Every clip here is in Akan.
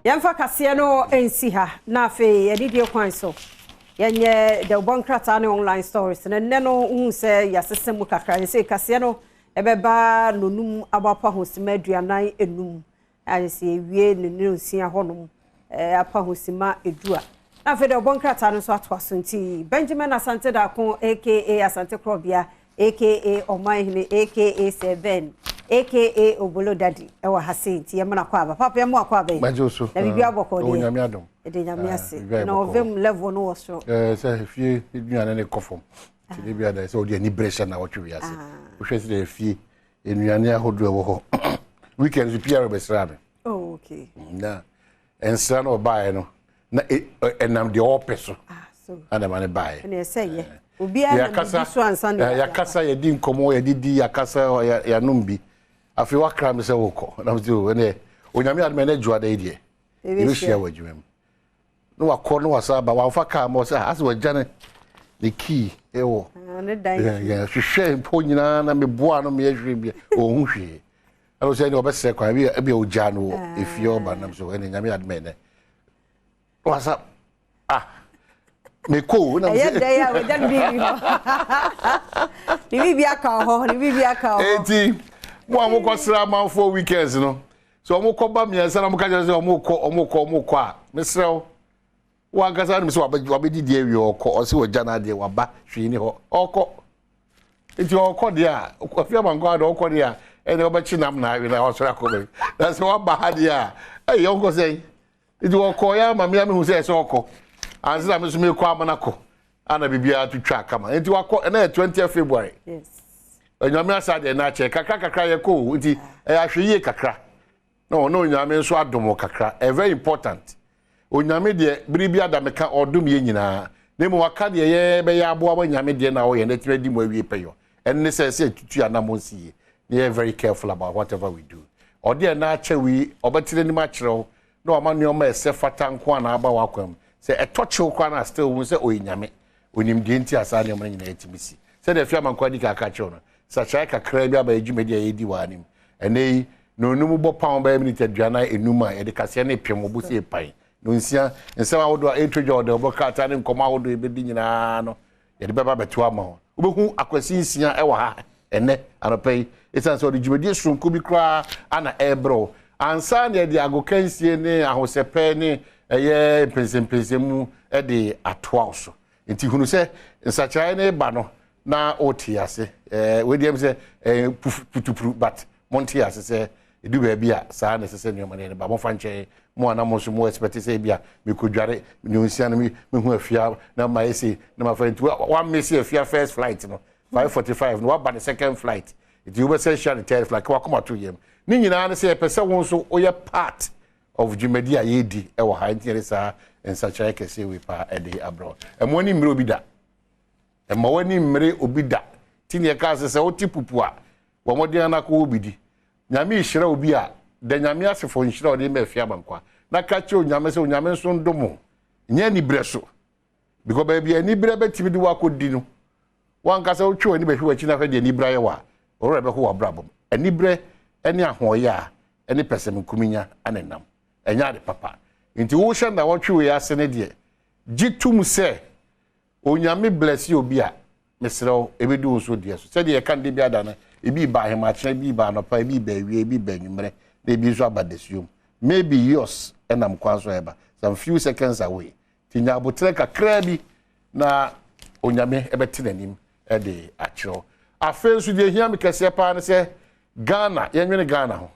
Yɛmfa kaseɛ no nsi ha na afei yɛdidie kwan so yɛnyɛ dɛwbɔ nkrataa ne online stories na nnɛ no wohu sɛ yɛasesa mu kakra. Yɛsɛ kaseɛ no ɛbɛba nonum abapa ho sima 45 a yɛsɛ yɛwie ne 6 hɔnom apa ho sima 10 a na afei dɛwbɔ nkrataa no nso atoa so. Nti Benjamin Asante Daako aka Asante Korɔbea aka Ɔmanhene aka Seven aka Obolo Daddy ɛwɔ ha sei, nti yɛmena kɔ aba papa, yɛmo akɔ aba yi. Magye so. Na biribi abɔkɔ deɛ? Onyame adom. Ɛde Nyame ase. Biribi na ayɛ bɔkɔɔ. Ɔvem level no wɔ soro. Sɛ fie aduane ne kɔ fam nti de bia da sɛ wode ani berɛ hyɛ na wɔtwe wiase. Wohwɛ sɛ deɛ fie nnuane ahodoɔ ɛwɔ hɔ, weekend so pr bɛsra me. Oh, okay. Na ɛnsra no ɔbaeɛ no na ɛnam deɛ ɔɔpɛ so. Ah, so ana ma ne baeɛ. Ɛne ɛsɛ yɛ obiara na yɛakasa bibi so ansa na yɛakasa, yɛdi nkɔmmɔ, yɛdidi, yɛakasa, yɛanom bi. Afei wakra me sɛ wokɔ na mese o ɛneɛ Onyame adom, ɛnɛ dwoada yi deɛ yɛbɛhyia wɔ adwuma mu. Na wakɔ na wasa aba, wamfa kaa ma ɔsɛ asɛ wagya ne key ɛwɔ Ah, ne dan. Yɛ hwehwɛ mpo nyinaa na meboa no, meyɛ hwee bi ɔnhu hwee. Ɛna sɛ ɛne ɔbɛsrɛ kwan bi ebi a ogya no wɔ efie ɔba nam so. Ɛne Nyame adom, ɛnɛ wasa ah mekɔ o na ɛyɛ dɛn a wagya ne biribi hɔ, ne biribi aka wɔ hɔ, ne biribi aka wɔ hɔ. Eti mo a mokɔ sra amanfoɔ weekends no sɛ ɔmo kɔ ba 3 na mo ka kyerɛ sɛ ɔmo kɔ, ɔmo kɔ, ɔmo kɔ a, mesrɛ wo, wankasa nim sɛ wabɛdidi awie, ɔkɔ, ɔsɛ wagya n'adeɛ, waba, hwee ni hɔ, ɔkɔ. Nti ɔkɔ deɛ a afi amankɔ a ɔkɔ deɛ a ɛna ɔbɛkye nam na awe na ɔsɔre akɔ bɛyi. Na sɛ waba ha deɛ a ɛyɛ ɔnkɔ sɛn? Nti ɔkɔ yɛ ama mmea mehu sɛ ɛsɛ ɔkɔ ansa na me nso mekɔ ama no akɔ ana biribiara to twa kama. Nti wakɔ, ɛna yɛ 20 February. Onyame asa deɛ na akyɛ kakra kakra yɛ kɔ o. Nti ɛyɛ ahwɛ yie kakra na ɔno Onyame nso adom wo kakra. Ɛyɛ very important. Onyame deɛ, bere bi ada meka, ɔdom yɛ nyinaa, na mmom aka deɛ yɛ bɛyɛ aboa ma Nyame deɛ na ɔyɛ na ɛtumi adi mu awie pɛyɔ. Ɛno ne sɛ tutu anammɔ nsi yie na yɛ very careful about whatever we do. Ɔde ɛna akyɛ wei, ɔbɛtena anim akyerɛ wo na wama nneɛma a ɛsɛ fata nko a na aba w'akwan mu. Sɛ ɛtɔ kyew koraa na still hu sɛ ɔyɛ Nyame, onim deɛ nti a saa nneɛma no nyinaa ɛtumi si. Sɛdeɛ afei amankwa di kaka kyerɛw no, sakyerae kakra bi aba yɛ dwumadi a yɛdi wɔ anim ɛnɛ yi na onum bɔ pound bɛyɛ miniti 45 a yɛde kaseɛ ne pem ɔbo sɛ epan na 6. Nsɛm ahodoɔ a ɛretwa dwa ɔde ɔbɔ krataa ne nkɔmɔ ahodoɔ yɛbɛdi nyinaa no, yɛde bɛba bɛto ama wo. Wobɛhu Akwasi Nsia ɛwɔ ha ɛnɛ anɔpa yi, ɛsiane sɛ ɔde dwumadie soronko bi koraa ana ɛrebrɛ wo ansa na yɛde agokansie ne ahosɛpɛ ne ɛyɛ mpɛnsɛmpɛnsɛmu ɛde atoa wo so. Nti hunu sɛ nsakyeraeɛ no ba no na wote ase. Wei deɛ m sɛ putupuru, but monte ase sɛ ɛdu baabi a saa na ɛsɛ sɛ nneɛma no yɛ no ba. Momfa nkyɛn mo ana mo nso mo expect sɛ ebi a mekɔdware ne 6 no mehu Afia na mayɛ sei na mafa. Nti wammesi Afia first flight no 5:45 no, waba ne second flight, nti wobɛsɛ hyia ne third flight ka wakoma to yam. Ne nyinaa ne sɛ yɛpɛ sɛ wo nso woyɛ part of dwumadi a yɛredi ɛwɔ ha, nti yɛde saa nsakyerɛ kɛseɛ wei paa ɛde abrɛ. Ɛmo ani mmere obi da, ɛma w'ani mmere obi da. Ti ne yɛka sɛ wote pupu a wɔn mmɔden anakɔ wɔ bi di. Nyame hyira obi a, da Nyame asefo nhyira a ɔde ma Afia Amankwa na ka kyerɛ Onyame sɛ Onyame nso ndom wo. Nyɛ aniberɛ so, because baabi a aniberɛ bɛtumi de wakɔdi no, wankasa wotwe w'ani bɛhwɛ w'akyi na hwɛ deɛ aniberɛ ayɛ wɔ a ɔwerɛ bɛho w'abrabɔ mu. Aniberɛ ne ahoɔyɛ a ɛne pɛsɛmenkominya ane nam ɛnyɛ ade papa. Nti wohyɛ na wɔtwe wei ase ne deɛ gye tom sɛ Onyame bless obi a, mesrɛ wo, ɛbɛdi wo nso deɛ so. Sɛdeɛ yɛka no de bi ada no, ebi ba ahemakyena, ebi ba anɔpa, ebi ba awie, ebi ba anwummerɛ, na ebi nso aba dasuom. Maybe yours ɛnam kwan so ɛba some few seconds away. Nti nya abotrɛ kakraa bi na Onyame ɛbɛte n'anim ɛde akyerɛw. Afei nso deɛ ehia me kɛseɛ paa ne sɛ Ghana, yɛnwene Ghana ho.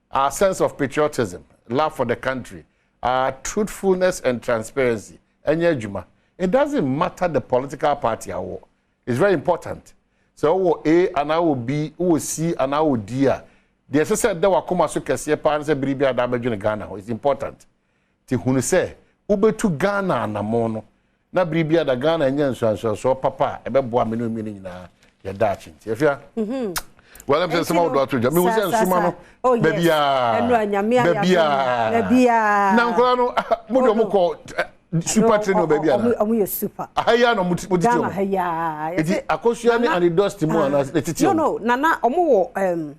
Our sense of patriotism, love for the country, our truthfulness and transparency ɛnyɛ adwuma. It doesn't matter the political party awɔ, it's very important sɛ wowɔ A anaa wowɔ B, wowɔ C anaa wowɔ D a, deɛ ɛsɛ sɛ ɛda wakoma so kɛseɛ paa ne sɛ biribi a da bɛdwene Ghana ho. It's important. Nti hunu sɛ wobɛtu Ghana anammɔn no na biribi a da Ghana nyɛ nsuansuansoɔ papa a ɛbɛboa me ne omi no nyinaa yɛda akyi. Nti Afia, wɔn sɛ nsɛm ahodoɔ ato dwa, mehu sɛ nsoma no baabiaa baabiaa na nkɔla no mo de ɔmo kɔ super training wɔ baabi ana? Ɔmo yɛ super. Aha yi ana ɔmo tete Ghana ɔmo ha yi a. Eti Akosua ne Ane Dusty mu ana ne tete No. ɔmo? No, nana, ɔmo wɔ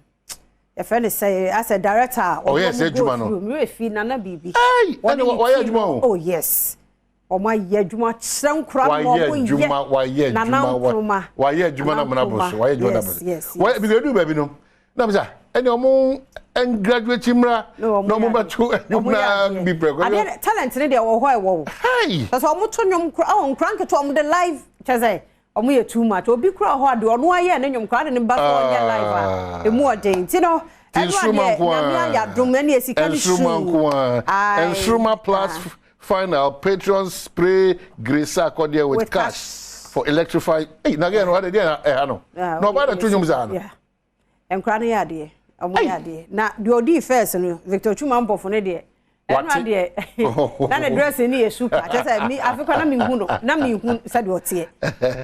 Yɛfrɛ no sɛ asɛ director a ɔyɛ sɛ adwuma no. Mmerɛ fi nana biribi. Ɛne wɔyɛ adwuma o. Oh yes. Wɔn ayɛ adwuma kyerɛ nkora no wɔn yɛ. Wayɛ adwuma Nana Nkrumah. Wayɛ adwuma na mena bɔ so. Wayɛ adwuma na bɔ so. Yes yes. Wayɛ bi edu baabi no. Na bisa ɛne wɔn ngraduate mmra na wɔn bɛto ɛnwom na bi prɛko. Adeɛ talent ne deɛ wɔ hɔ ɛwɔ wo. Hey. Sɛ wɔn to nnwom kora ɔwɔ nkora nketewa wɔn de live kyɛ sɛ wɔn yɛ too much. Obi kora hɔ a deɛ ɔno ayɛ ne nnwom kora de ne ba so ɔnyɛ live a emu ɔden ti no. Ti nsoroma nko ara. Nyame ayɛ adom ɛne esika ne su. Nsoroma nko ara. Nsoroma plus final patrons spray Grace Sarkodie with, with cash, cash for electrify. Hey, na gɛn no ade deɛ ɛha no. Na ɔba na to nnwom saa no. Nkora no yɛ adeɛ. Ɔmo yɛ adeɛ. Na deɛ ɔdii first no Victor Twuma Mpɔfo no deɛ. Ɛno adeɛ na ne dress ni yɛ super kyɛ sɛ mi afikɔ na mi hu no na mi hu sɛdeɛ ɔteɛ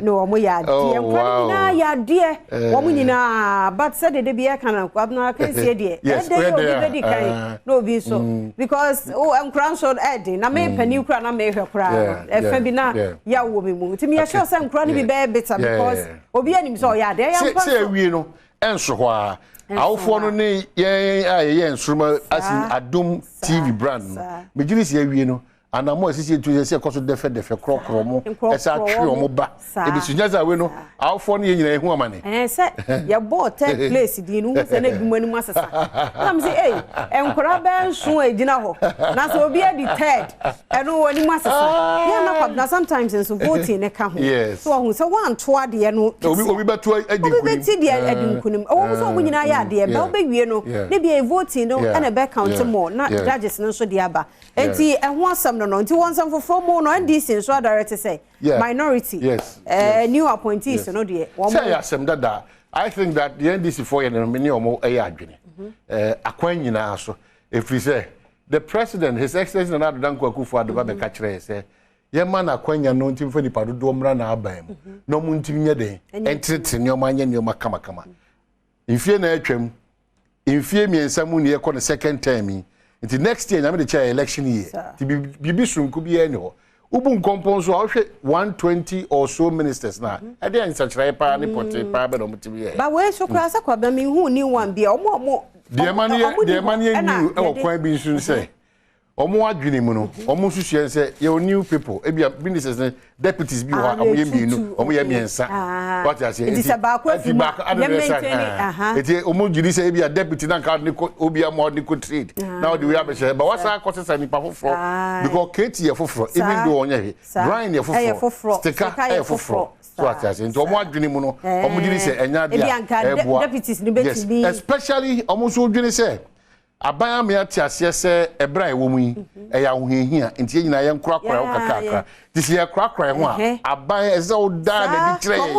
na wɔn yɛ adeɛ nkwa no nyinaa yɛ adeɛ wɔn nyinaa but sɛdeɛ de bi ɛka no abena akansie deɛ ɛdɛ yɛ obi bɛdi kan na obi nso because nkora nso ɛden na me panin kura na mehwɛ koraa no ɛfɛ bi na yɛ wɔ mi mu nti mi yɛ sure sɛ nkora no bi bɛyɛ bitter because obi anim sɛ ɔyɛ adeɛ yɛ mpa so. Sɛ ewie no ɛnso hɔ a awofoɔ no ne yɛn a yɛyɛ nsoroma asi Adom TV brand no megye sɛ awie no anamɔ a esisi etu sɛ ɛkɔ so dɛfɛdɛfɛ korɔkorɔ mo ɛsɛ atwe wɔn ba ebi so nyɛ sɛ awie no awofoɔ no yɛ nyinaa ehu amane. Ɛɛ sɛ yɛbɔɔ third place din no sɛ na edwuma no mu asesa na mo sɛ ee nkora bɛɛ nson a egyina hɔ na sɛ obi adi third ɛno wɔ anim asesa yɛn na kwabena sometimes nso voting ne ka ho so ɔho sɛ wanto adeɛ no kɛse obi bɛto adi nkunim obi bɛti deɛ adi nkunim ɛwɔ mu sɛ ɔmo nyinaa yɛ adeɛ bɛ wobɛwie no ne bia voting no ɛna ɛbɛ count more na judges no nso de aba nti ɛho asɛm no nti wɔn nsɛm foforɔ mu no NDC nso adarɛ te sɛ minority new appointees no deɛ wɔn sɛ ɛyɛ asɛm dada. I think that the NDC foɔ yɛ no ne ɔmo ɛyɛ adwene akwan nyinaa so ɛfiri sɛ the president, His Excellency Nana Addo Dankwa Akufo-Addo ba bɛka kyerɛ yɛ sɛ yɛma no akwanya no nti mfa nipa dodoɔ mmra n'aban mu na ɔmo ntimi nyɛ den ɛntenetene nneɛma nyɛ nneɛma kamakama. Mfie na atwam mfie 3 mu ne yɛkɔ no second term yi nti next year Nyame de kyɛ election year nti biribi sononko biara ni hɔ. Wobu nkɔmpɔn so a wohwɛ 120 or so ministers na ɛde nsakyerɛ paa ne pɔte paa bɛ na ɔmo timi yɛ. Ba wei so koraa sɛ kwabena mi hu ni one bi a ɔmo deɛ ma no yɛ deɛ ma no yɛ new ɛwɔ kwan bi nso sɛ ɔmo adwene mu no ɔmo nso sua sɛ yɛwɔ new people ebi a ministers ne deputies bi wɔ hɔ a ɔmo yɛ 2 ɔmo yɛ 3 wate aseɛ nti sɛ baako afi mu yɛ maintain nti ɔmo gyiri sɛ ebi a deputy na nka ɔde kɔ obi ama ɔde kɔ trade na ɔde wei abɛhyɛ ba wasa akɔ sesa nipa foforɔ because KT yɛ foforɔ even though ɔnyɛ hwee Brian yɛ foforɔ Stika ɛyɛ foforɔ so ate aseɛ nti ɔmo adwene mu no ɔmo gyiri sɛ ɛnya adeɛ a ɛboa yes especially ɔmo nso dwene sɛ aban ame ate aseɛ sɛ ɛberɛ a ɛwɔ mu yi ɛyɛ ahohiahia nti yɛn nyinaa yɛnkorakora ho kakrakra nti sɛ yɛkorakora ho a aban ɛsɛ sɛ wodaa n'adi kyerɛ yɛn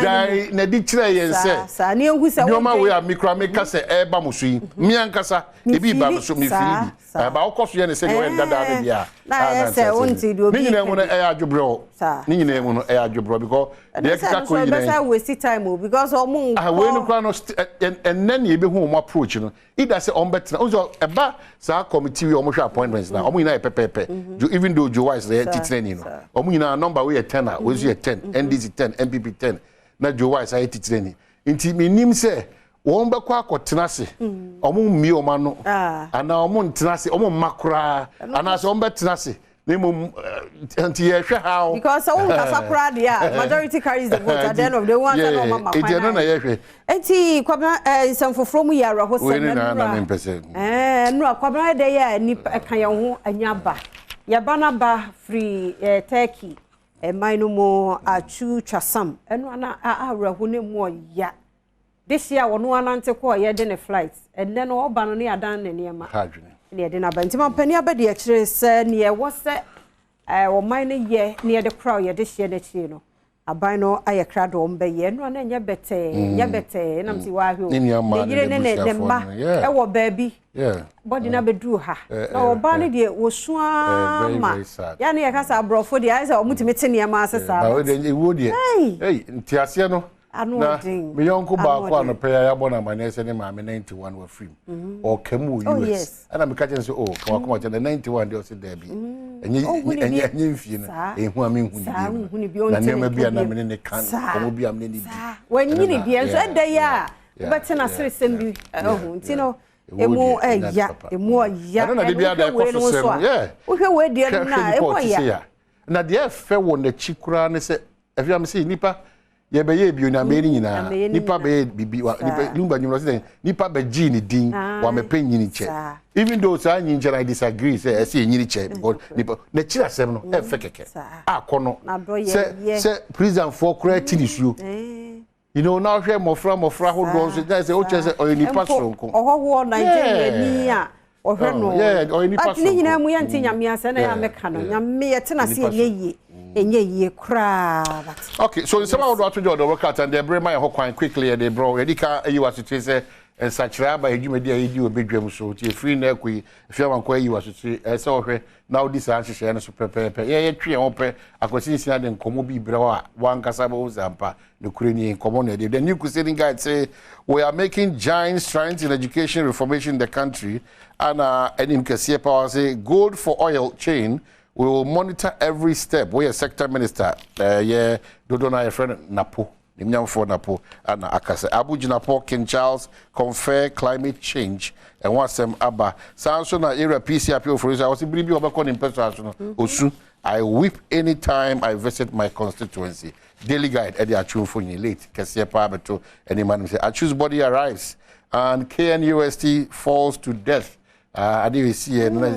dan n'adi kyerɛ yɛn sɛ nneɛma wei a mekura meka sɛ ɛreba mo so yi me ankasa ebi ba me so mefiri bi ba wokɔ so yɛ ne sɛdeɛ ɔyɛ dadaa no deɛ a ne nyinaa mu no ɛyɛ adwoberɛ ne nyinaa mu no ɛyɛ adwoberɛ because deɛ ɛkeka kɔ nyinaa wei no koraa no ɛnnɛ ne yɛbɛhu wɔn approach no either sɛ wɔn bɛtena wɔn sɛ ɛba saa committee wei wɔn hwɛ appointments na wɔn nyinaa yɛ pɛpɛɛpɛ even though Joe Wise yɛ titirani no wɔn nyinaa number wei yɛ 10 a wei nso yɛ 10 NDC 10 NPP 10 na Joe Wise ayɛ titirani nti menim sɛ wɔn bɛkɔ akɔtena ase wɔn mmie wɔn ano anaa wɔn ntena ase wɔn mma koraa anaasɛ wɔn bɛtena ase ne mmom nti yɛhwɛ ha o. Because sɛ wonkasa koraa deɛ a majority carries the vote at the end of the day wɔn ansa na wɔn ama kwan. Eti ɛno na yɛhwɛ. Eti Kwabena nsɛm foforɔ mu yɛ awerɛhosɛm. Wei ne na na mempɛ sɛ. Nnura Kwabena ɛdɛ yɛ a nipa ɛka yɛn ho anya ba. Yɛba n'aba firi Turkey ɛman no mu Atsu Twasam ɛno ana awerɛho ne mu ɔya. This year wɔn anante kɔɔ yɛde ne flight ɛnɛ no ɔba no ne adan ne nneɛma. Ne yɛde n'aba nti mampanin abɛde akyire sɛ nea ɛwɔ sɛ ɔman no yɛ ne yɛde kora yɛde hyɛ n'akyire no aban no ayɛ krado wɔn bɛyɛ ɛno ana nyɛ bɛtɛɛ nyɛ bɛtɛɛ ɛnam si wahwɛ o ne yere ne ne mma ɛwɔ baabi bɔde no abɛduru ha na ɔbaa no deɛ wɔsu ama yɛa ne yɛka sɛ aborɔfo deɛ ayɛ sɛ ɔmotumi te nneɛma ase saa ɛwuo deɛ nteaseɛ no na me yɔnko baako a nɔpɛ yɛ abɔ no amanneɛ sɛ ne maame 91 wafiri mu ɔka mu wɔ US ɛna meka kyerɛ sɛ o ka wakoma kyɛ na 91 deɛ ɔsɛ daabi ɛnyɛ mfie no ɛhu a menhu ne bi na nneɛma bi a na mene ne ka nkɔmmɔ bi a mene ne di wanyini deɛ nso ɛda yi a. Wobɛte n'aseresɛm bi ɛho nti no emu ɛya, emu ɔya. Ɛno na de bi ada ɛna ɛkɔ wohwɛ so wei no sɛ nso no a yeah. wohwɛ wei deɛ no Hwɛ na hwɛ nipa emu ɔte ɔya. sɛ ya. Na deɛ ɛfɛ wɔ n'akyi koraa ne sɛ ɛfi am sɛ nipa yɛbɛyɛ bio na amɛyɛ ne nyinaa. Amɛyɛ ne Nipa nyinaa. bɛyɛ bibi wa nipa Lumba nyina sɛ nipa bɛgye ne din wamɛpɛ nyini kyɛ. Even though saa nyini kyɛ na I disagree sɛ ɛsɛ yɛnyini kyɛ because nipa n'akyiri asɛm no ɛfɛ kɛkɛ akɔ no N'adɔ yɛ sɛ yɛ. sɛ prisonfoɔ koraa ti ne suo. Na ɔhwɛ mmɔfra mmɔfra ahodoɔ nso gyina sɛ wokyerɛ sɛ ɔyɛ nipa Mpo soronko. ɔhɔhoɔ Nigeria ni a ɔhwɛ no. Yeah, ɔyɛ nipa But ne nyinaa soronko. mu yɛnte Nyame ase na yɛ a mɛka no. Nyame yɛte n'ase Nipa ɛnyɛ yie. Ɛnyɛ yie koraa. But Okay, so nsɛm ahodoɔ ato dwa ɔdɔ wɔkrataa deɛ ɛberɛ ma yɛ hɔ kwan quickly yɛde brɛ yɛde ka ayi wɔ asotire sɛ nsakyerɛ aba yɛ dwumadi a yɛdi wɔ badwam so nti ɛfiri na ɛkɔ yi ɛfiri amankɔ ayi wɔ asotire ɛsɛ sɛ wɔhwɛ na wodi saa nhyehyɛeɛ no so pɛpɛɛpɛ. Yɛyɛ twe yɛn ho pɛ Akwasi Nsia de nkɔmmɔ bi brɛ hɔ a wankasa bɛhu sɛ ampa nokorɛ nie nkɔmmɔ no yɛde. The New Crusading Guide say we are making giant strides in education reformation in the country, ana anim kɛseɛ power say gold for oil chain, we will monitor every step. We are sector minister yɛ dodo na yɛfrɛ no Napo nimnyamfoɔ Napo ana aka sɛ Abu Jinapor, King Charles confer climate change ɛho asɛm aba. Saa nso na yɛwura PC Appiah Ofori so a wɔsɛ biribi a wɔbɛkɔ ne mpɛ so no osu, "I weep anytime I visit my constituency." Daily Guide ɛde Atsu mfonyin late kɛseɛ paa bɛto anim anim sɛ Atsu's body arrives and KNUST falls to death. Ade esi yɛ no na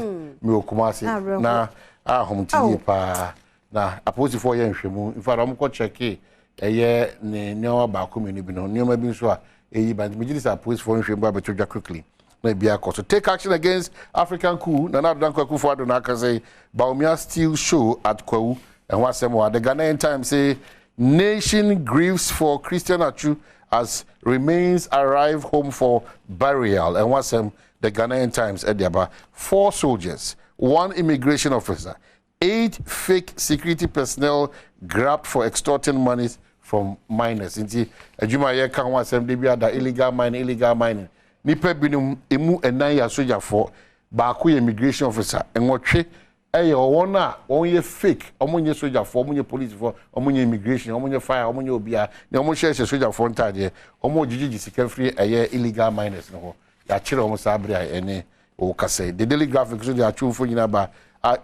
mewɔ Kumase Awerɛho. na ahom ti yie paa na apolisifoɔ yɛ nhwɛmu. In fact, wɔn kɔ kyɛke ɛyɛ ne nneɛma baako mmienu bi no nneɛma bi nso a ɛyi ba nti megye di sɛ apolisifoɔ nhwɛmu ba bɛto dwa quickly na ebi akɔ so. Take action against African coup, Nana Addo Dankwa Akufo-Addo na aka sɛ Bawumia steel show at Kwawu ɛho asɛm wɔ. The Ghanaian Times say nation grieves for Christian Atsu as remains arrive home for burial ɛho asɛm the Ghanaian Times ɛde aba. Four soldiers, one immigration officer, eight fake security personnel grabbed for extorting monies from miners. Nti adwuma a yɛka ho asɛm de bi ada illegal mining, illegal mining, nipa binom emu ɛnan yɛ asogyafoɔ, baako yɛ immigration officer, nwɔtwe ɛyɛ wɔn a wɔn yɛ fake, wɔn nyɛ sogyafoɔ, wɔn nyɛ polisifoɔ, wɔn nyɛ immigration, wɔn nyɛ fire, wɔn nyɛ obiara na wɔn hyɛ hyɛ sogyafoɔ ntaadeɛ, wɔn gyegyegye sika firi ɛyɛ illegal miners no hɔ. Yɛakyerɛ wɔn saa abere a ɛne wɔ kasa yi. The Daily Graphic nso de atwomfo nyinaa ba,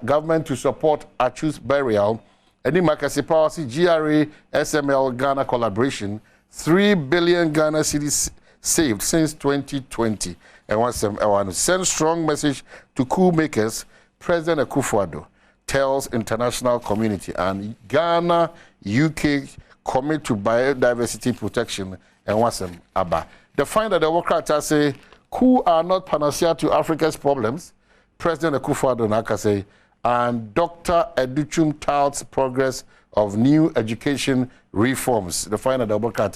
government to support Atsu's burial. Ɛne Makasi Power si GRA SML Ghana collaboration, 3 billion Ghana cedis saved since 2020. Ɛwɔ asɛm ɛwɔ ano. Send strong message to coup makers, President Akufo-Addo tells international community, and Ghana UK commit to biodiversity protection. Ɛwɔ asɛm aba. The find that the Democrats say coup are not panacea to Africa's problems. President Akufo-Addo na say, and Dr. Adutwum touts progress of new education reforms. The final Democrat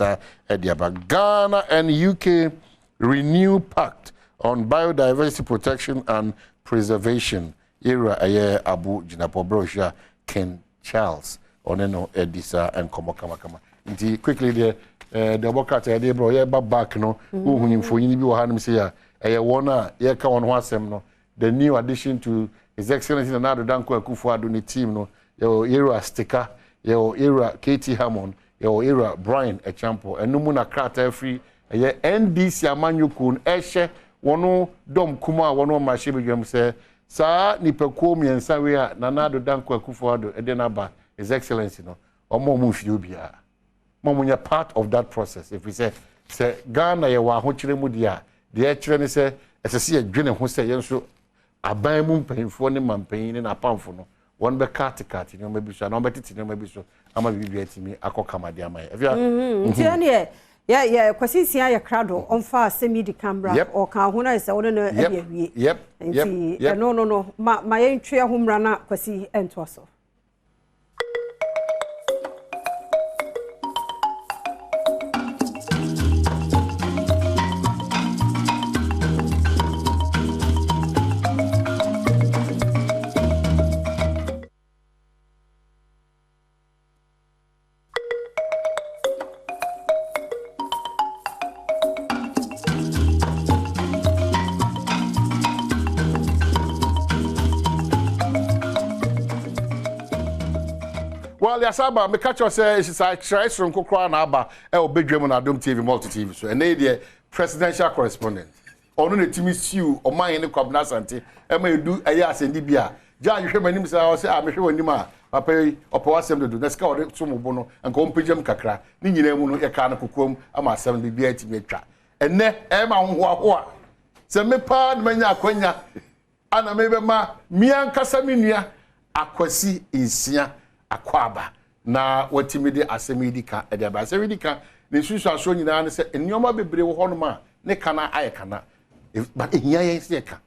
ɛde. Ghana and UK renew pact on biodiversity protection and preservation. Ira ɛyɛ Abu Jinapor Brosia King Charles ɔne no ɛdi saa nkɔmɔ kamakama. Nti quickly deɛ Democrat ɛde brɛ yɛba back no, wohu mfonyin bi wɔ hanom sɛ a ɛyɛ wɔn a yɛka wɔn ho asɛm no, the new addition to His Excellency Nana Addo Dankwa Akufo-Addo ne team no. Yɛwɔ Yɛwura Stika, yɛwɔ Yɛwura KT Hammond, yɛwɔ Yɛwura Brian Acheampong. Ɛno mu na krataa firi ɛyɛ NDC amanyɔkuo no ɛhyɛ wɔn dɔm kum a wɔn mmarahyɛ badwam sɛ saa nipakuo mmiɛnsa wei a Nana Addo Dankwa Akufo-Addo ɛde n'aba, His Excellency no, wɔn a wɔn mfie obiara mo mo nyɛ part of that process, ɛfiri sɛ Ghana yɛwɔ ahokyerɛ mu deɛ a deɛ ɛkyerɛ ne sɛ ɛsɛ sɛ yɛdwene ho sɛ yɛn nso aban mu mpanyinfoɔ ne mampanyin ne n'apamfo no wɔn bɛ katekate nneɛma bi so anaa wɔn bɛtete nneɛma bi so ama biribi atumi akɔ kama de ama yɛ. Ɛfia. Nti ɛneɛ yɛ Kwasi Nsia yɛ krado ɔmfa asɛm yi di kan bra. Ɔka ho na sɛ wone no ɛde awie. Nti ɛno no ma yɛntwe ho mmra na Kwasi ɛntoa so. Well, yɛasan aba. Meka kyerɛ sɛ nhyira soronko koraa na aba ɛwɔ badwam na Adom TV, Multi TV so. Ɛnɛ yi deɛ, presidential correspondent, ɔno na tumi siw ɔman ne Kwabena Asante ɛma edu ɛyɛ asɛndi bi a gya ahwehwɛ m'anim sɛ ɔsɛ a mehwɛ w'anim a, papa yi ɔpɛ w'asɛm dodo na sika a ɔde som bo no nka ɔmpagya mu kakra. Ne nyinaa mu no, yɛkaa no kokoam ama asɛm no biribiara atumi atwa. Ɛnɛ ɛma ahohoahoa sɛ me paa na manya akwanya ana mebɛma me ankasa me nua Akwasi Nsia akɔ na watumi de asɛm yi di ka ɛde aba. Asɛm yi di ka ne nsusuasoɔ nyinaa ne sɛ nneɛma bebree wɔ hɔnom a ne kana ayɛ kana, but ehia yɛn sɛ yɛka.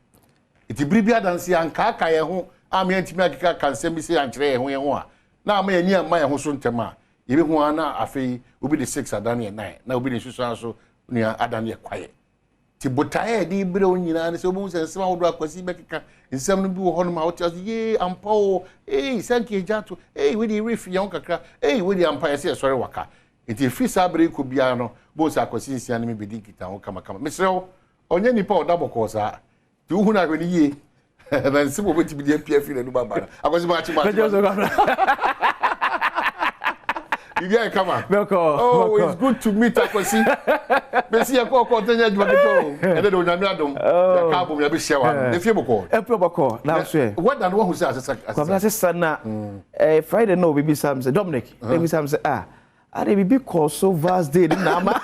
Nti bere bi adanse ankaaka yɛn ho a yɛntumi akeka ka nsɛm bi sɛ yɛankyerɛ yɛn ho a na ama yɛn ani amma yɛn ho so ntɛm a yɛbɛhu ara na afei obi de six adane yɛ nine na obi de nsusuaso nua adane yɛ kwaeɛ. Nti botaeɛ a yɛde brɛ wo nyinaa ne sɛ wobɛhu sɛ nsɛm ahodoɔ Akwasi bɛkeka, nsɛm no bi wɔ hɔnom a wote ase yee ampa o, ei, sɛ nka yɛgya ato, ei, wei deɛ yɛwerɛ fi yɛn ho kakra, ei, wei deɛ ampa yɛsɛ yɛsɔre waka. Nti ɛfiri saa berɛ yi kɔ biara no, bohu sɛ Akwasi Nsia ne me bɛdi nkitaho kamakama. Mesrɛ wo, ɔnyɛ nipa a ɔda bɔkɔɔ saa, nti wohu no ahwɛ no yie na nsɛm a wɔbɛtumi de apia firi n'anum aba no. Akwasi, maakye, maakye, biribi ayɛ kama. Oh, it's good to meet Akwasi. Bɛsi yɛ kɔɔ kɔɔ tɛnyɛ adwuma ketewa o. Ɛdɛ de Onyame adom. Yɛka abom yɛbɛhyia wɔ ano. Efie bɔkɔɔ. Efie bɔkɔɔ na so yɛ. Weather no wahu sɛ asesa. Kwabena, asesa na Friday na obi bisa mi sɛ, Dominic, ebi bisa mi sɛ, ah, ade bibi kɔɔ so Vals Day ni na ama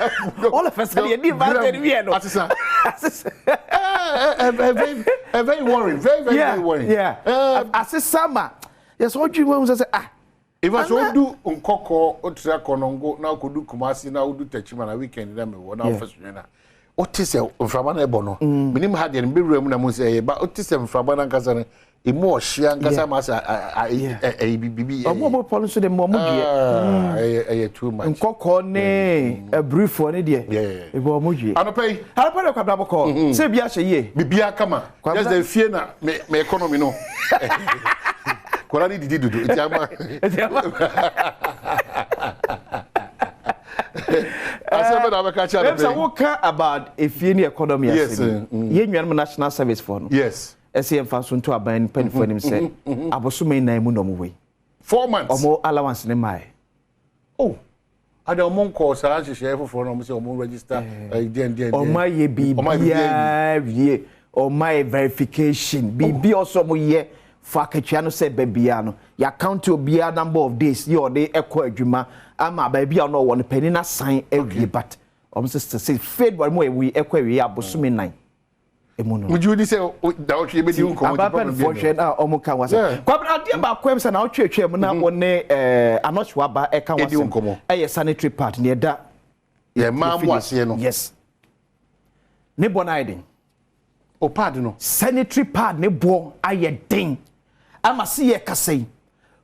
all of a sudden yɛ di Vals Day ni wiɛ no. Asesa. Asesa. Very very worrying, very very very worrying. Yeah. Asesa ma yɛ sɛ ɔdwi wɔn sɛ ah. Ifa sɛ wodu Nkɔkɔɔ, wotra Kɔnɔngo na wokɔdu Kumase na wodu Tachima na weekend na mewɔ na wofa Sunyani na wote sɛ mframa no ɛbɔ no, menim ha deɛ no mbɛwura mu na mu sɛ ɛyɛ ba, wote sɛ mframa no ankasa no ɛmu ɔhye ankasa ma sɛ ɛyɛ biribi. Ɔmo ɔmo pɔ no nso de mo ɔmo deɛ. Ɛyɛ too much. Nkɔkɔɔ ne aburifoɔ ne deɛ ebi ɔmo dwie. Anɔpɛ yi. Anɔpɛ de, Kwabena, bɔkɔɔ sɛ ebi ahyɛ yie. Biribiara kama, just the fie na me economy no kɔla ne didi dodo eti ama. Eti ama. Asɛm bɛ na abɛka kyerɛ anɔpɛ yi. Sɛ woka about efie ne economy asɛm, yɛn nuanom National Service foɔ no. Ɛsɛ yɛn fa so nto aban mpanimfoɔ anim sɛ abosome 4 mu na ɔmo wɔ yi. 4 months. Ɔmo allowance ne maa yɛ. Oh, ada ɔmo nkɔ saa nhyehyɛeɛ foforɔ na ɔmo sɛ ɔmo register ɛɛ deɛn deɛn. Ɔmo ayɛ biribiara wie, ɔmo ayɛ verification, biribi ɔsɔ ɔmo yɛ fa akatua no sɛ baabiara no yɛaccount obiara number of days yɛ ɔde ɛkɔ adwuma ama baabi a ɔno ɔwɔ no panin asan awie, but ɔmo sɛ February mu a ɛwɔ yi ɛkɔ awie abosome 4 emu no. Mo di sɛ dawɔtwe ebedi nkɔmɔ. Aba mpanimfoɔ hwɛ na ɔmo ka ho asɛm. Kwabena, adeɛ baako ɛm sɛ na ɔtwe atwa mu na wɔne Anɔhyewa ɛka ho asɛm ɛyɛ sanitary pad ne ɛda. Yɛ mmaa mu aseɛ no. Yes, ne bɔ no ayɛ den. O, pad no. Sanitary pad ne boɔ ayɛ den ama se yɛ kasa yi,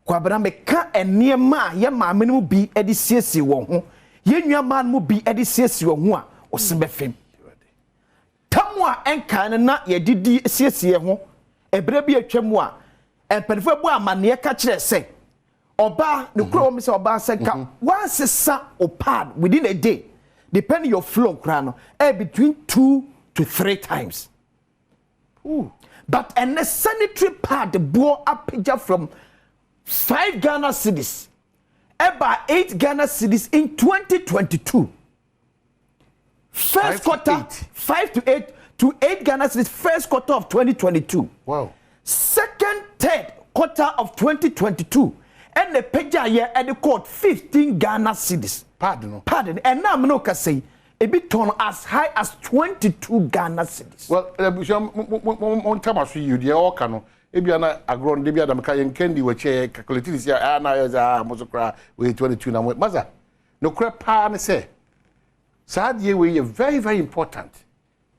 Kwabena, meka nneɛma a yɛ maame no mu bi de siesie wɔn ho, yɛn nua mmaa no mu bi de siesie wɔn ho a ɔsen bɛfam tam a ɛnkan no na yɛde di siesie ho. Ebere bi atwa mu a mpanimfoɔ bɔ amanneɛ ka kyerɛ sɛ ɔbaa ne kuro wɔn sɛ ɔbaa sɛ nka wansesa o pad within a day, depending your flow koraa no, ɛyɛ between two to three times. Ooh. But ɛnɛ sanitary pad boɔ apagya from 5 Ghana cedis ɛba 8 Ghana cedis in 2022 first quarter, 5 to 8 to 8 Ghana cedis first quarter of 2022. Second, third quarter of 2022 ɛna pagya yɛ ɛde kɔɔ 15 Ghana cedis. Pad no. Pad no, ɛnam no kasa yi, ebi tɔn as high as 22 Ghana cedis. Well, abusua, mo ntama so yi deɛ ɔka no, ebi ana agorɔ no de bi adam ka yɛn kandi wɔ akyi yɛ calculate si a na ayɛ sɛ a mo so koraa wɔyɛ 22 na mo masa. Nokorɛ paa ne sɛ saa adeɛ wei yɛ very very important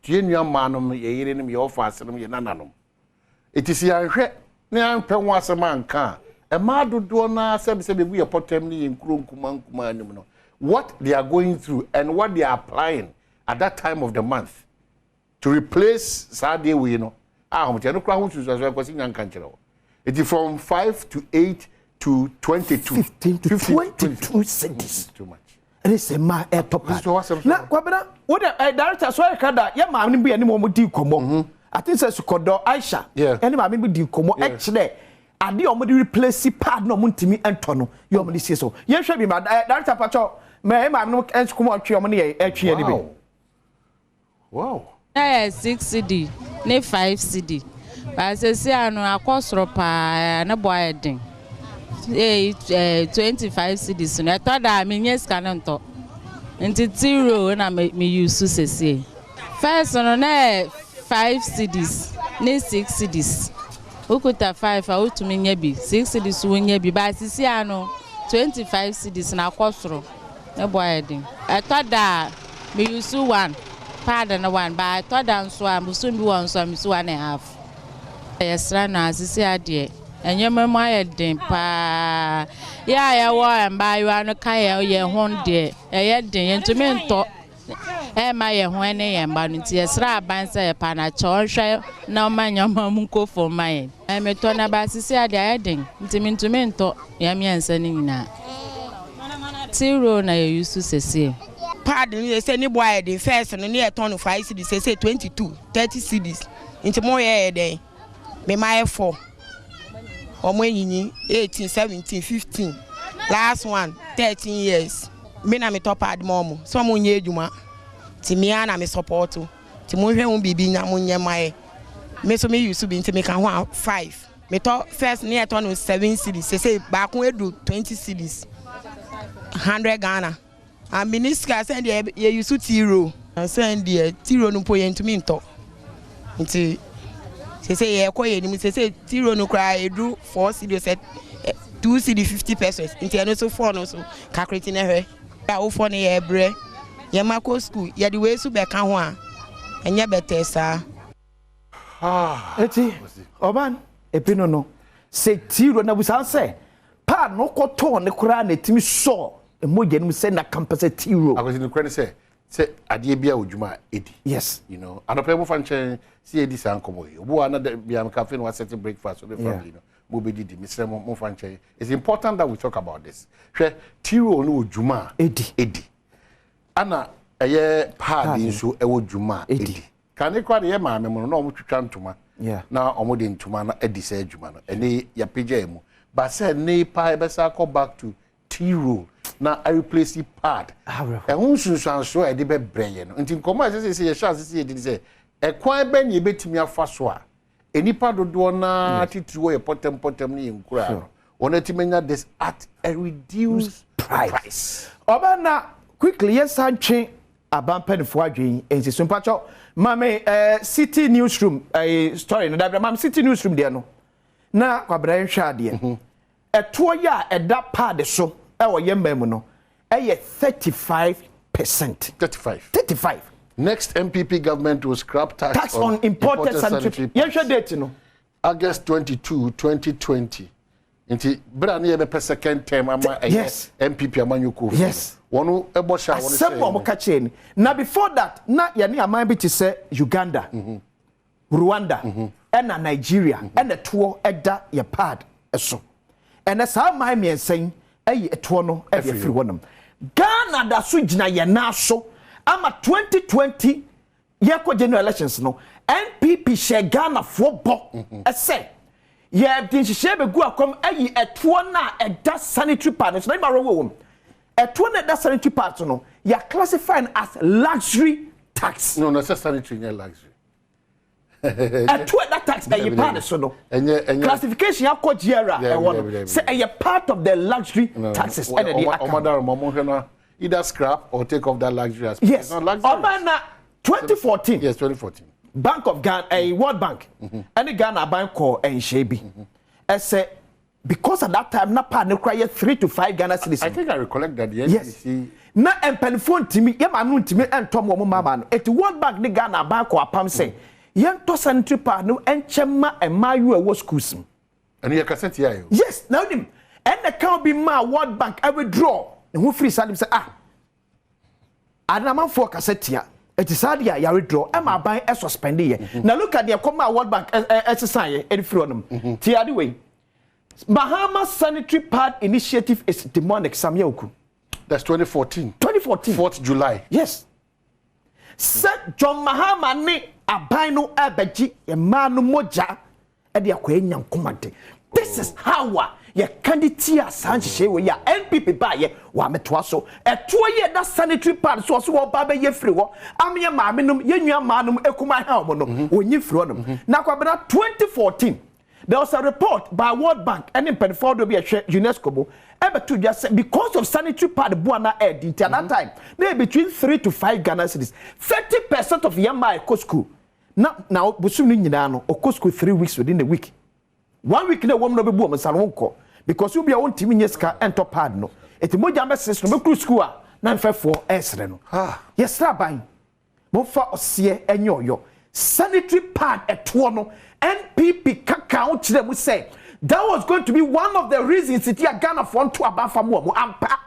to yɛn nua mmaa nom, yɛ yerenom, yɛ ɔfa asenom, yɛ nananom. Eti si yɛanhwɛ na yɛanpɛ ho asɛm anka a, mmaa dodoɔ naa sɛbisɛ bɛgu yɛ pɔtɛm ne yɛn nkuro nkuma nkuma anim no, what they are going through and what they are applying at that time of the month to replace saa adeɛ wei no a ahokyɛ no koraa ho nsusuaso ɛkɔsi nya nka nkyerɛ wɔ. Eti from 5 to 8 to 22. 15 to 22 cedis. Too much. Ɛne sɛ mmaa ɛtɔ pad na Kwabena wo de ɛ director so ɛka da yɛ maame no bi ɛne wɔn di nkɔmɔ. Ati sɛ Sukɔdɔ Aisha ɛne maame bi di nkɔmɔ ɛkyerɛ. Adeɛ a wɔde replace pad na wɔn ntumi ntɔ no yɛ wɔn de sie so. Yɛnhwɛ bi ma director patwɔ mɛ maame no nkɔmɔ ɔtwe wɔn ne yɛ ɛtwe yɛ ne bi. Wow. Na yɛ 6 cedi ne 5 cedi, but seesei ano akɔ soro paa, ne bɔ ayɛ den. Ee, 25 cedis no, ɛtɔ da a menyɛ sika no ntɔ, nti tea roll na me use seesei. First no, na yɛ 5 cedis ne 6 cedis. Wokuta 5 a, wotumi nya bi, 6 cedis wonya bi, but seesei ano 25 cedis na akɔ soro, ne bɔ ayɛ den. Ɛtɔ da a me use one pad no one, but ɛtɔ da nso a bosom bi wɔ nso a me use one and a half. Yɛsrɛ no asisi adeɛ, nneɛma mu ayɛ den paa. Yɛ a yɛwɔ mmaayewa no ka yɛ ho deɛ, ɛyɛ den, yɛntumi ntɔ ɛma yɛn ho ne yɛn mba no, nti yɛsrɛ aban sɛ yɛpa no akyɛ, ɔnhwɛ na ɔma nneɛma mu nkɔ fam ma yɛn. Metɔ na ba asisi adeɛ ayɛ den, nti mentumi ntɔ yɛn mmiɛnsa no nyinaa. Tea roll na yɛ use seesei. Pad no yɛ sɛ ne bo ayɛ den. First no, ne yɛ tɔn no 5 cedis, sɛ 22, 30 cedis, nti mo yɛ yɛ dɛn? Me ma yɛ four, wɔn anyinyi 18, 17, 15, last one 13 years. Me na me tɔ pad ma wɔn sɛ wɔn nyɛ adwuma, nti me ara na me support, nti mo hwɛ ho biribi nya mo nyɛ ma yɛ. Me nso me use bi, nti me ka ho a five. Me tɔ first ne yɛ tɔ no 7 cedis, sese baako edu 20 cedis, 100 Ghana. Amini sika sɛn deɛ yɛ use tea roll, sɛn deɛ tea roll no mpo yɛntumi ntɔ, nti sese yɛkɔ yɛ anim. Sese tea roll no koraa edu 4 cedi, sɛ 2 cedi 50 pesewas, nti ɛno nso four no so kakreti na hwɛ awofoɔ no yɛ brɛ yɛn ma kɔ school, yɛde wei so bɛka ho a, ɛnyɛ bɛtɛ saa. Eti ɔban ebi no sɛ tea roll na busa sɛ pad no kɔtɔɔ ne koraa na etimi sɔɔ mogya no mu sɛ na kampɛ sɛ tea roll. Akwasi, no kura ne sɛ adeɛ bi a odwuma a edi. Anɔpɛ mo fa nkyɛn si edi saa nkɔmɔ yi, obi wa na bia cafe no wa set breakfast with the family no mo bɛ didi. Mesrɛ mo fa nkyɛn, it's important that we talk about this. Hwɛ, tea roll no wɔ dwuma a edi. Edi ana ɛyɛ pad nso ɛwɔ dwuma a edi. Kane kora de, yɛ maame mo no na wɔn twitwa ntoma na wɔn de ntoma no adi sɛ adwuma no. Ɛne yɛapagya mu ba sɛ ne pa ɛbɛsa akɔ back to tea roll na a replace pad. Ɛho nsunsuansoɔ a yɛde bɛbrɛ yɛ no, nti nkɔmɔ a ɛsɛ sɛ yɛhyɛ ase sɛ yɛdi sɛ ɛkwan bɛn na yɛbɛtumi afa so a nnipa dodoɔ naa titiri wɔ yɛ pɔtɛm pɔtɛm ne yɛn nkura no, wɔn atumi anya this at a reduced price. Ɔbɛn na quickly yɛsan twe aban mpanimfoɔ adwene nsi so. Mpakyɛw, maame, city newsroom story no dabira maame city newsroom deɛ no na Kwabena nhwɛ adeɛ. Ɛtoɔ yi a ɛda pad so ɛwɔ yɛn mmaa mu no ɛyɛ 35%. 35. 35. Next NPP government will scrap tax, tax on imported sanitary. Yɛnhwɛ date no. August 22, 2020. Nti bere a ne yɛbɛpɛ second term ama ɛyɛ NPP amanyɔkuo. Wɔn ɛbɔ hyɛ a wɔn asɛm a wɔn ka kyerɛ ni. Na before that na yɛne aman bi te sɛ Uganda, Rwanda, ɛna Nigeria ɛna toɔ ɛda yɛ pad ɛso. Ɛnɛ saa aman mmiɛnsa yi ɛyi ɛtoɔ no ɛde afiri hɔnom. Ghana da so gyina yɛn nan so ama 2020 yɛkɔ general elections no, NPP hyɛ Ghanafoɔ bɔ ɛsɛ yɛde nhyehyɛ bɛgu akɔm ayi ɛtoɔ no a ɛda sanitary pad no so. Na ɛma awɔ wɔm ɛtoɔ no a ɛda sanitary pad so no, yɛ classify no as luxury tax. No, sɛ sanitary nyɛ luxury. Ɛtoɔ ɛda tax ɛyi pad so no, ɛnyɛ ɛnyɛ classification akɔ GRA ɛwɔ no sɛ ɛyɛ part of the luxury taxes ɛna de aka. Ɔmo dara mo hwɛ na either scrap or take off that luxury aspect. Yes, ɔman na 2014. Yes, 2014. Bank of Ghana, World Bank ɛne Ghana aban kɔ nhyɛn bi ɛsɛ because at that time na pad ne kora yɛ 3 to 5 Ghana cedis. I think I recollect that the NDC. Yes, na mpanimfoɔ ntumi, yɛ maame no ntumi ntɔ mu wɔn mmaama no, eti World Bank ne Ghana aban kɔ apam sɛ yɛntɔ sanitary pad no nkyɛn ma mmaayewa ɛwɔ schools mu. Ɛno yɛ kasa tia yɛ o. Yes, na onim ɛna kan bi maa World Bank withdraw ne ho firi saa nim sɛ, ah, anamanfoɔ kasa tia, eti saa deɛ yɛ withdraw ɛma aban ɛsuspend yɛ. Na look at deɛ kɔma World Bank ɛsesan yɛ ɛde firi hɔnom tia ade wei. Mahama sanitary pad initiative is demonic, Samia Oku. That's 2014. 2014. 4th July. Yes. Sɛ John Mahama ne aban no ɛbɛgye mmaa no mogya ɛde akɔ enya nkomade. This is how a yɛka de tia saa nhyehyɛe wei a NPP baayɛ wɔametoa so. Ɛtoɔ yi ɛda sanitary pad so, ɔso wɔba bɛyɛ firi hɔ ameyɛ maame nom, yɛn nua maa nom ekuma ha wɔn no, wɔnyi firi hɔ nom. Na Kwabena, 2014 there was a report by World Bank ɛne mpanimfoɔ ahodoɔ bi a ɛhwɛ UNESCO mu ɛbɛto dwa sɛ because of sanitary pad boa na ɛɛdi nti, at that time na yɛ between 3 to 5 Ghana cedis, 30% of yɛn mmaa ɛkɔ school na bosom no nyinaa no, ɔkɔ school 3 weeks within a week. One week na wɔm no bɛbu wɔn nsa no wɔnkɔ because obi a wɔntumi nye sika ɛntɔ pad no, eti mogya bɛsere so no, bɛkuru school a na mfɛfoɔ ɛresere no. Yɛsrɛ aban, momfa ɔseɛ ɛnyɛ ɔyɔ. Sanitary pad ɛtoɔ no, NPP kaka ho kyerɛ mu sɛ that was going to be one of the reasons ti a Ghanafoɔ nto aba fa mu. Ɔmo ampa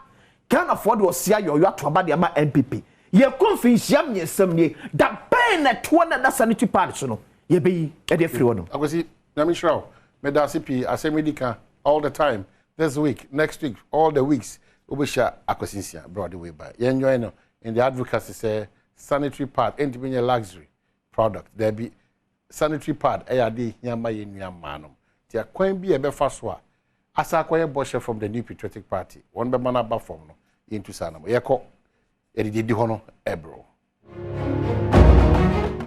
Ghanafoɔ de ɔseɛ ayɛ ɔyɔ ato aba de ama NPP. Yɛkɔ mfinhyia 3 nie, da bɛn na ɛtoɔ na ɛda sanitary pad so no yɛbɛyi ɛde afiri hɔ no? Akwasi, Nyame nhyira wo. Meda ase pii. Asɛm yi di ka all the time, this week, next week, all the weeks. Wobɛhyia Akwasi Nsia berɛ a ɔde wei ba. Yɛnjoin no in the advocacy sɛ sanitary pad ɛntumi nyɛ luxury product. Daabi, sanitary pad ɛyɛ ade hia ma yɛn nua mmaa nom, nti akwan bi a ɛbɛfa so a asa akɔyɛ bɔhyɛ from the New Patriotic Party, wɔn bɛma no aba fam no, yɛntu saa nam yɛkɔ yɛde deɛ di hɔ no ɛbrɛ.